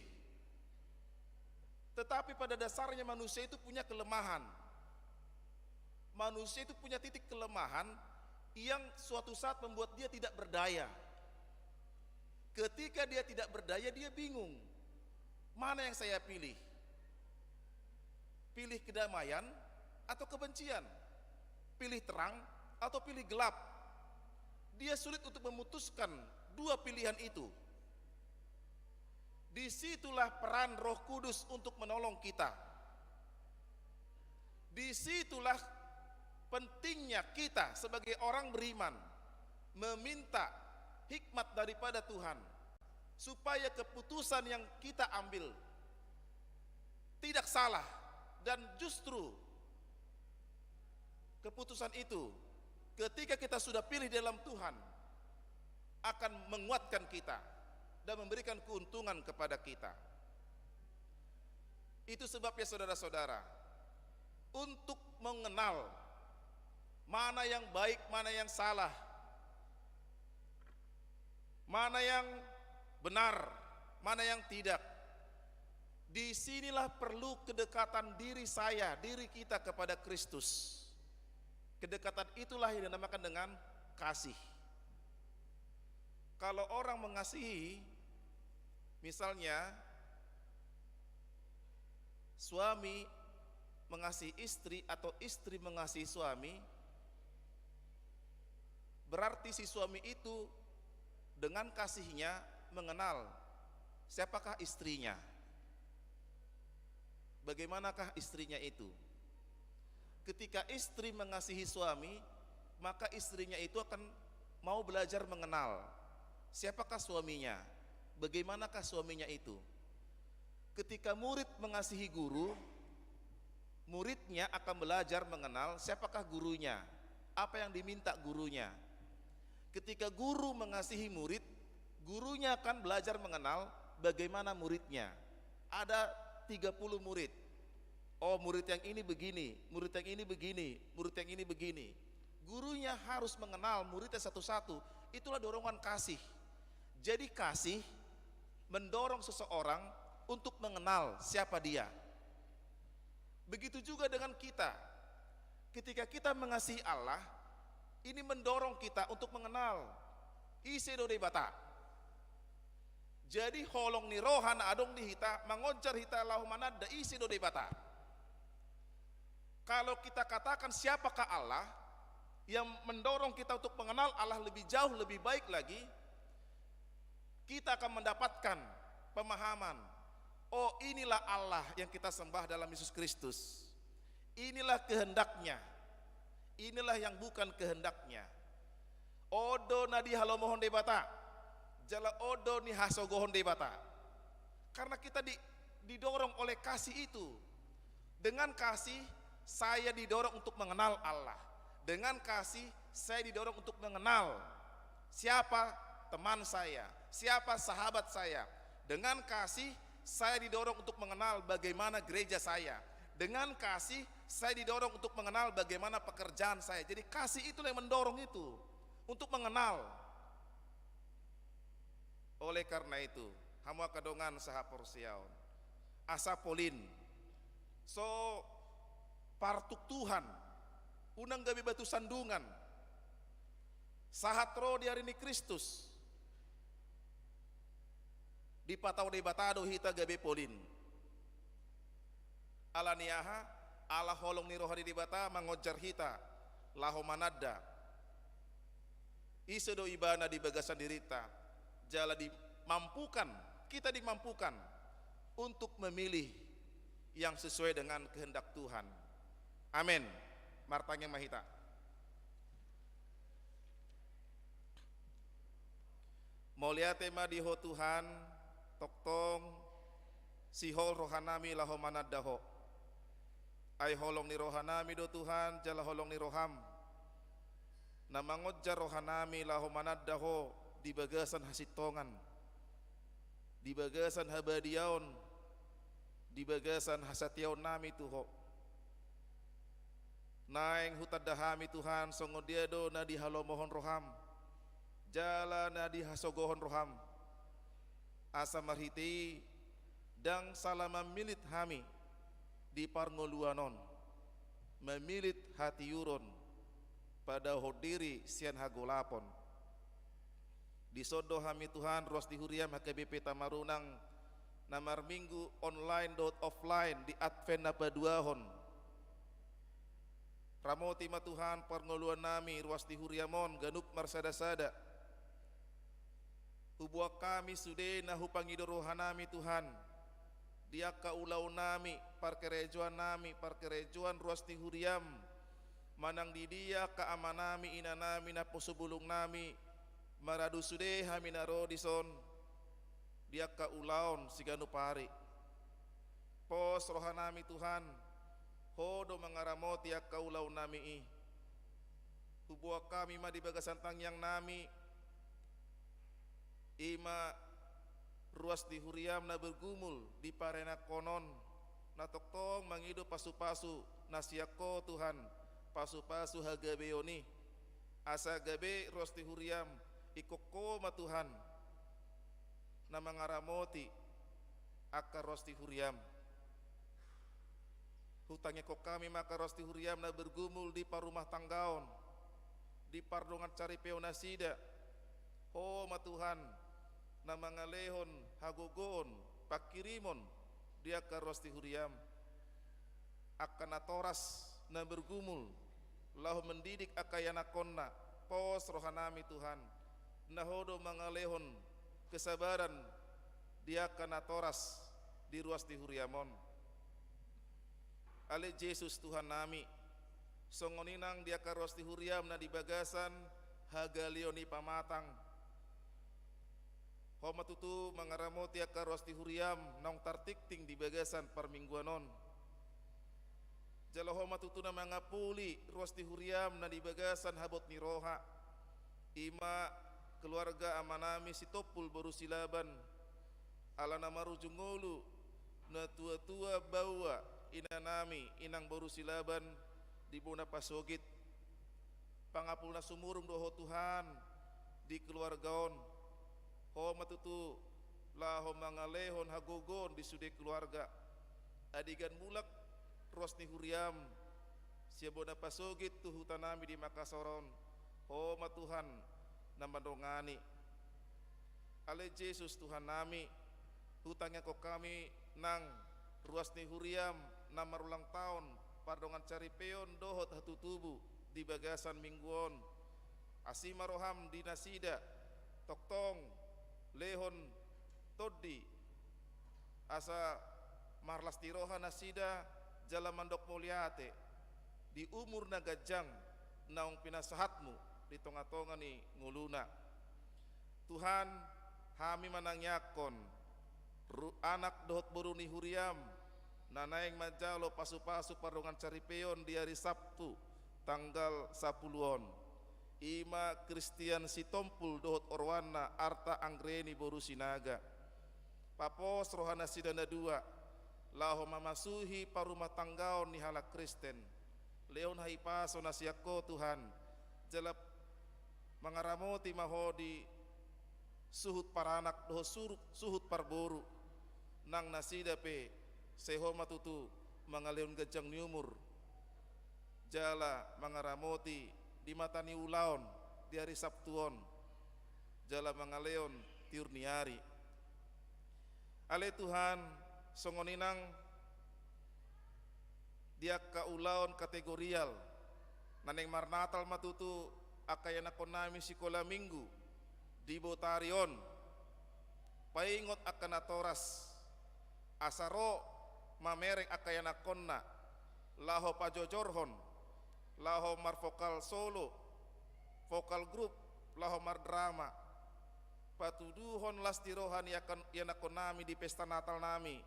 Tetapi pada dasarnya manusia itu punya kelemahan. Manusia itu punya titik kelemahan yang suatu saat membuat dia tidak berdaya. Ketika dia tidak berdaya, dia bingung. Mana yang saya pilih? Pilih kedamaian atau kebencian? Pilih terang atau pilih gelap? Dia sulit untuk memutuskan dua pilihan itu. Disitulah peran Roh Kudus untuk menolong kita. Disitulah pentingnya kita sebagai orang beriman meminta hikmat daripada Tuhan, supaya keputusan yang kita ambil tidak salah, dan justru keputusan itu, ketika kita sudah pilih dalam Tuhan, akan menguatkan kita dan memberikan keuntungan kepada kita. Itu sebabnya, saudara-saudara, untuk mengenal mana yang baik, mana yang salah, mana yang benar, mana yang tidak, di sinilah perlu kedekatan diri saya, diri kita kepada Kristus. Kedekatan itulah yang dinamakan dengan kasih. Kalau orang mengasihi, misalnya, suami mengasihi istri atau istri mengasihi suami, berarti si suami itu dengan kasihnya mengenal siapakah istrinya. Bagaimanakah istrinya itu? Ketika istri mengasihi suami, maka istrinya itu akan mau belajar mengenal siapakah suaminya, bagaimanakah suaminya itu. Ketika murid mengasihi guru, muridnya akan belajar mengenal siapakah gurunya, apa yang diminta gurunya. Ketika guru mengasihi murid, Gurunya akan belajar mengenal bagaimana muridnya. Ada tiga puluh murid. Oh, murid yang ini begini, murid yang ini begini, murid yang ini begini. Gurunya harus mengenal muridnya satu-satu. Itulah dorongan kasih. Jadi, kasih mendorong seseorang untuk mengenal siapa dia. Begitu juga dengan kita. Ketika kita mengasihi Allah, ini mendorong kita untuk mengenal ise do Debata. Jadi, holong ni roha na adong di hita mangonjar hita laho mananda ise do Debata. Kalau kita katakan siapakah Allah, yang mendorong kita untuk mengenal Allah lebih jauh, lebih baik lagi, kita akan mendapatkan pemahaman, "Oh, inilah Allah yang kita sembah dalam Yesus Kristus. Inilah kehendaknya. Inilah yang bukan kehendaknya." On do na dihalomohon Debata, jala on do na dihasogohon Debata. Karena kita di-, didorong oleh kasih itu. Dengan kasih, saya didorong untuk mengenal Allah. Dengan kasih, saya didorong untuk mengenal siapa teman saya, siapa sahabat saya. Dengan kasih, saya didorong untuk mengenal bagaimana gereja saya. Dengan kasih, saya didorong untuk mengenal bagaimana pekerjaan saya. Jadi, kasih itulah yang mendorong itu untuk mengenal. Oleh karena itu, hamu angka dongan sahaporseaon, asa polin, so partuktuhan, unang gabe batu sandungan, sahat ro di ari ni Kristus, dipatau Debata do hita gabe polin. Ala ni aha? Ala holong ni roha ni Debata mangonjar hita laho mananda ise do Ibana di bagasan dirinta, jala dimampukan, kita dimampukan untuk memilih yang sesuai dengan kehendak Tuhan. Amin. Martangiang ma hita. Mauliate ma di Ho Tuhan, tongtong sihol rohanami laho mananda Ho. Ai holong ni rohanami do Tuhan, jala holong ni roham na mangonjar rohanami laho mananda Ho di bagasan hasintongan, di bagasan habadiaon, di bagasan hasatiaonnami tu Ho. Naeng hutanda hami Tuhan, songon dia do na dihalomohon roham, jala na dihasogohon roham. Asa marhite i ndang sala mamillit hami di parngoluan on, mamillit hatiuron, padahon diri sian hagolapon. Dison do hami Tuhan, ruas ni huriam H K B P Tamarunang, na marminggu online dohot offline di Advent na paduahon. Ramoti ma Tuhan parngoluannami ruas ni huriam on ganup marsada-sada. Huboan hami sude na hupangido rohanami Tuhan, di angka ulaonnami, parkarejoannami, parkarejoan ruas ni huriam, manang di dia angka amanami, inanami, naposo bulungnami, maradu sude hami na ro dison, di angka ulaon siganup ari. Pos rohanami Tuhan, Ho do mangaramoti angka ulaonnami i. Huboan hami ma di bagasan tangiangnami, i ma ruas ni huriam na bergumul di parenakkon on, na tongtong mangido pasu-pasu na sian Ho Tuhan, pasu-pasu hagabeon i. Asa gabe ruas ni huriam, ingkon Ho ma Tuhan na mangaramoti angka ruas ni huriam. Hutangiangkon hami ma angka ruas ni huriam na bergumul di parumahtanggaon, di pardongan saripeon nasida. Ho ma Tuhan na mangalehon hagogoon, pangkirimon di angka ruas ni huriam. Angka natoras na bergumul laho mendidik angka ianakkonna, pos rohanami Tuhan, na Ho do mangalehon kesabaran di angka natoras di ruas ni huriam on. Ale Jesus Tuhannami, songon i nang di angka ruas ni huriam na di bagasan hagaleon ni pamatang. Ho ma tutu mangaramoti angka ruas ni huriam naung tartingting di bagasan parmingguan on. Jala Ho ma tutu na mangapuli ruas ni huriam na di bagasan habot ni roha, i ma keluarga amanami Sitompul boru Silaban, ala na marujung ngolu, na tua-tua baoa inanami inang boru Silaban di bona pasogit. Pangapul na sumurung do Ho Tuhan di keluarga on. Ho ma tutu laho mangalehon hagogoon di sude keluarga. Adigan mulak ruas ni huriam sian bona pasogit tu hutanami di Makassar on, Ho ma Tuhan na mandongani. Ale Jesus Tuhannami, hutangiangkon hami nang ruas ni huriam na marulang taon pardongan saripeon dohot hatutubu di bagasan minggu on. Asi ma roham di nasida, tongtong lehon tondi asa marlas ni roha nasida jala mandok mauliate di umur na ganjang naung pinasahatmu di tonga-tonga ni ngoluna. Tuhan, hami manangiangkon ru-, anak dohot boru ni huriam na naeng manjalo pasu-pasu pardongan saripeon di ari Sabtu tanggal sapulu on. I ma Christian Sitompul dohot oroanna Arta Anggreni boru Sinaga. Papos roha nasida na dua laho mamasuhi parumatanggaon ni halak Kristen. Lehon hahipason na sian Ho Tuhan, jala mangaramoti ma Ho di suhut paranak dohot suhut, suhut parboru. Nang nasida pe sai Ho ma tutu mangalehon ganjang ni umur jala mangaramoti di mata ni ulaon di ari Sabtu on jala mangalehon tiur ni ari. Ale Tuhan, songon i nang di angka ulaon kategorial, na naeng marnatal ma tutu angka ianakkonnami sikola minggu di botari on. Paingot angka natoras asa ro mamereng angka ianakkonna laho pajojorhon, laho marvokal solo, vokal grup, laho mardrama. Patuduhon las ni roha ni angka ianakkonnami di pesta Natalnami,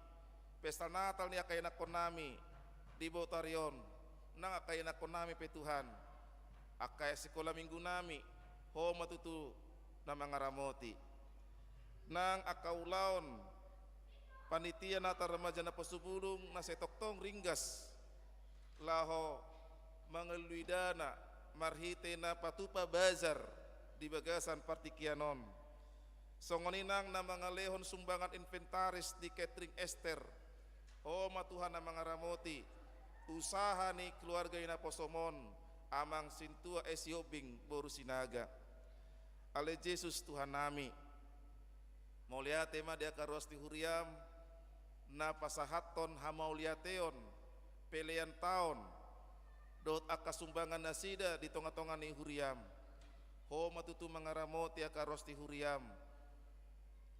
pesta Natal ni angka ianakkonnami di botari on. Nang angka ianakkonnami pe Tuhan, angka sikola minggunami, Ho ma tutu na mangaramoti. Nang angka ulaon panitia Natal Remaja Naposobulung na sai tongtong ringgas laho mangalului dana marhite na patupa bazar di bagasan partingkian on. Songon i nang na mangalehon sumbangan inventaris di Catering Ester. Ho ma Tuhan na mangaramoti usaha ni keluarga i naposom on, Amang Sintua S. Sihombing boru Sinaga. Ale Jesus Tuhannami, mauliate ma di angka ruas ni huriam na pasahathon hamauliateon, pelean taon, dohot angka sumbangan nasida di tonga-tonga ni huriam. Ho ma tutu mangaramoti angka ruas ni huriam.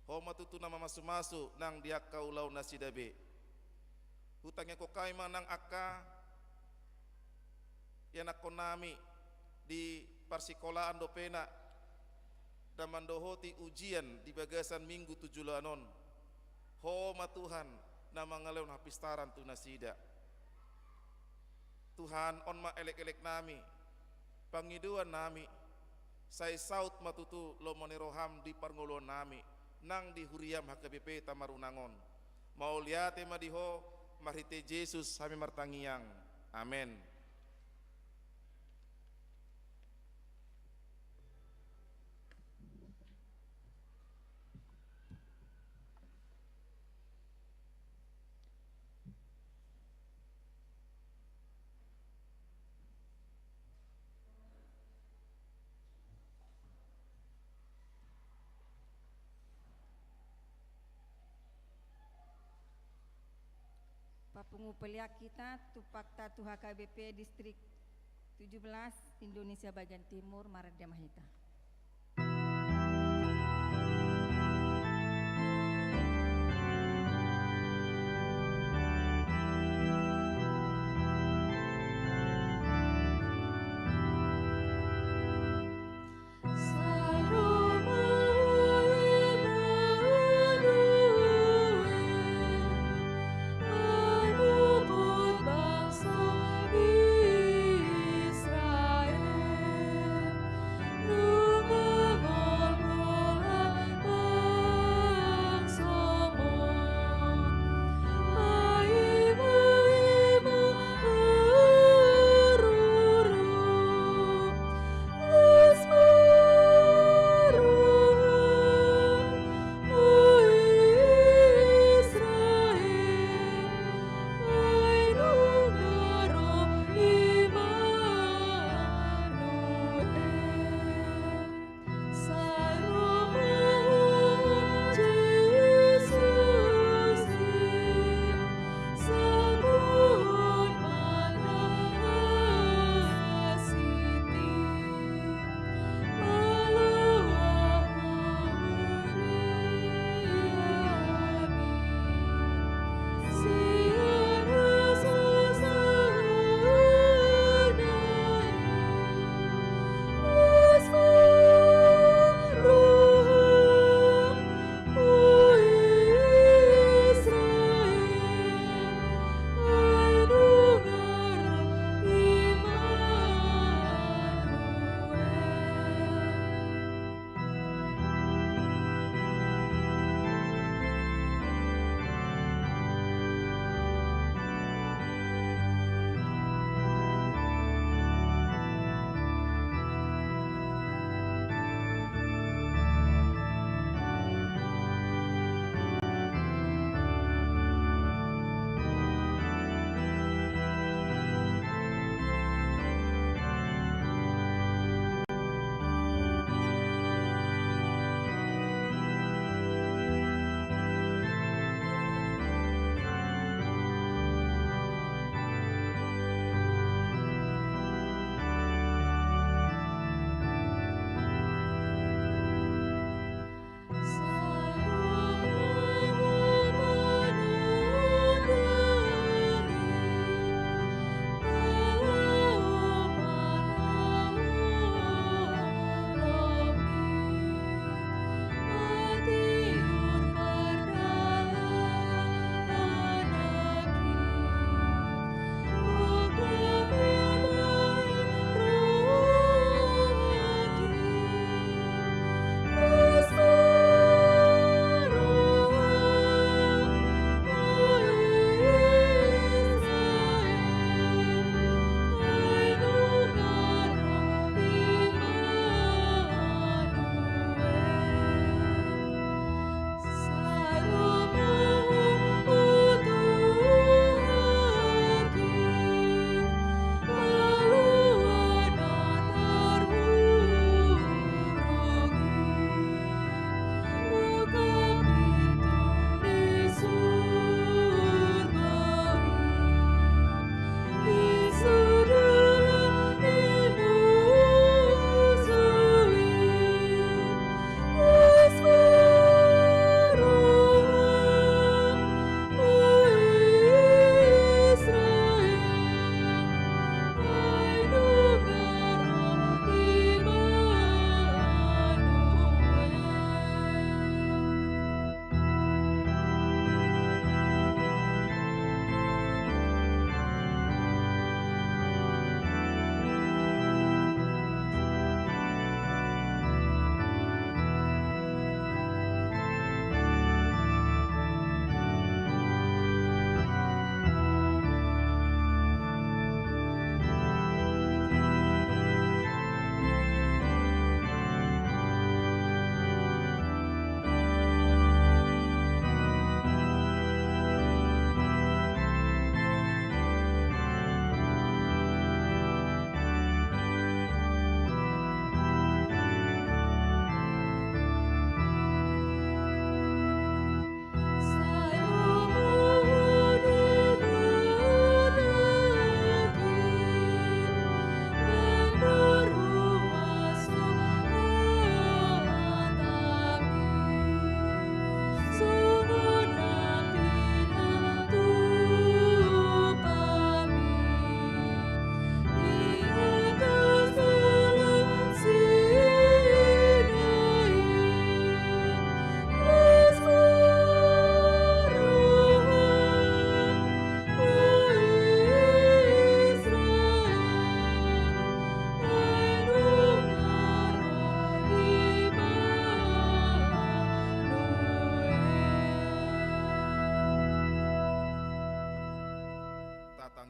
Ho ma tutu na mamasu-masu nang di angka ulaon nasida be. Hutangiangkon hami ma nang angka ianakkonnami di parsikolaan dope na mandohoti ujian di bagasan minggu tu joloan on. Ho ma Tuhan na mangalehon hapistaran tu nasida. Tuhan, on ma elek-eleknami, pangidoannami, sai saut ma tutu lomo ni roham di parngoluonnami nang di huriam H K B P Tamarunang on. Mauliate ma di Ho, marhite Jesus hami martangiang. Amen. Papungu pelean hita, tumpakta tu H K B P Distrik tujuh belas Indonesia Bagian Timur, marende ma hita.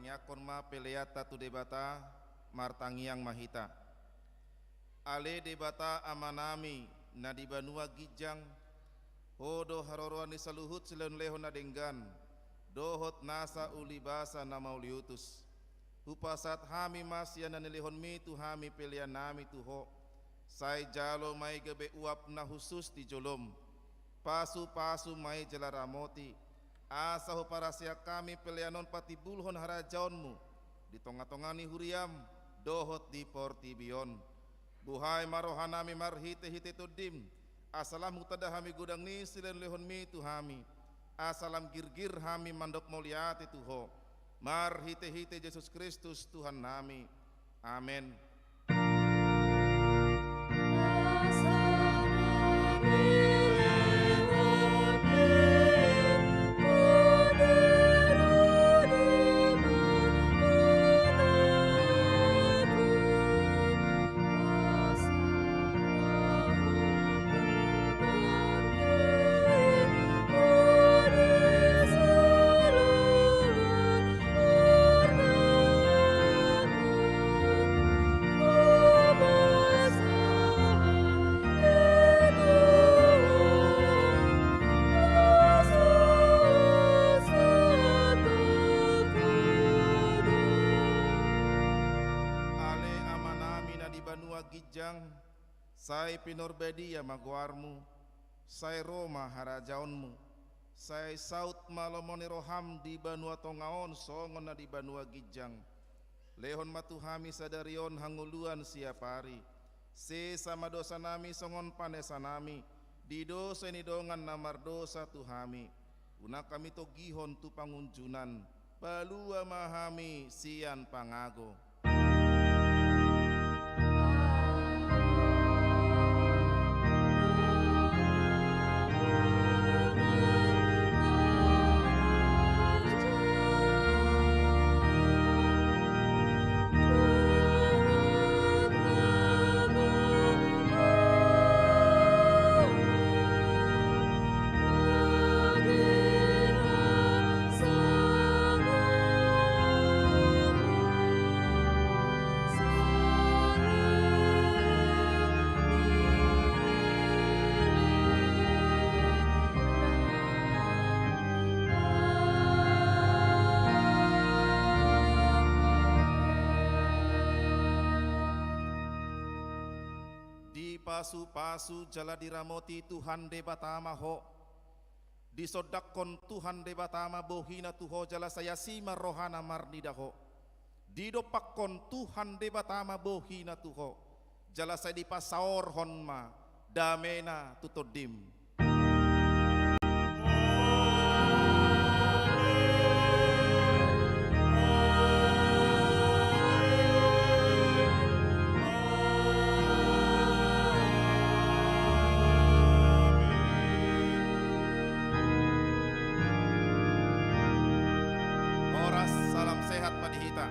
Tangiangkon ma peleanta tu Debata, martangiang ma hita. Ale Debata Amanami na di banua ginjang, Ho do haroroan ni saluhut silehonlehon na denggan, dohot nasa ulibasa na mauliutus. Hupasahat hami ma sian na nilehonMi tu hami peleannami tu Ho. Sai jalo ma i gabe uap na hushus di joloM. Pasupasu ma i jala ramoti, asa huparsiajar hami pelean on patimbulhon harajaonMu di tongatonga ni huriaM dohot di portibi on. Buhai ma rohanami marhitehite TondiM, asa lam hutanda hami godang ni silehonlehonMi tu hami, asa lam girgir hami mandok mauliate tu Ho. Marhitehite Jesus Kristus Tuhannami. Amen. Ale Amanami na di banua ginjang, sai pinarbadia ma goarMu, sai ro ma harajaonMu, sai saut ma lomo ni rohaM di banua tonga on songon na di banua ginjang. Lehon ma tu hami sadari on hangoluan siapari. Sesa ma dosanami songon panesanami di dosa ni dongan na mardosa tu hami. Unang hami togihon tu pangunjunan, palua ma hami sian pangago. Dipasupasu jala diramoti Tuhan Debata ma ho. Disondangkon Tuhan Debata ma bohina tu ho jala sai asi ma rohana marnida ho. Didompakkon Tuhan Debata ma bohina tu ho jala sai dipasaorhon ma damena tu tondim. Horas, salam sehat ma di hita.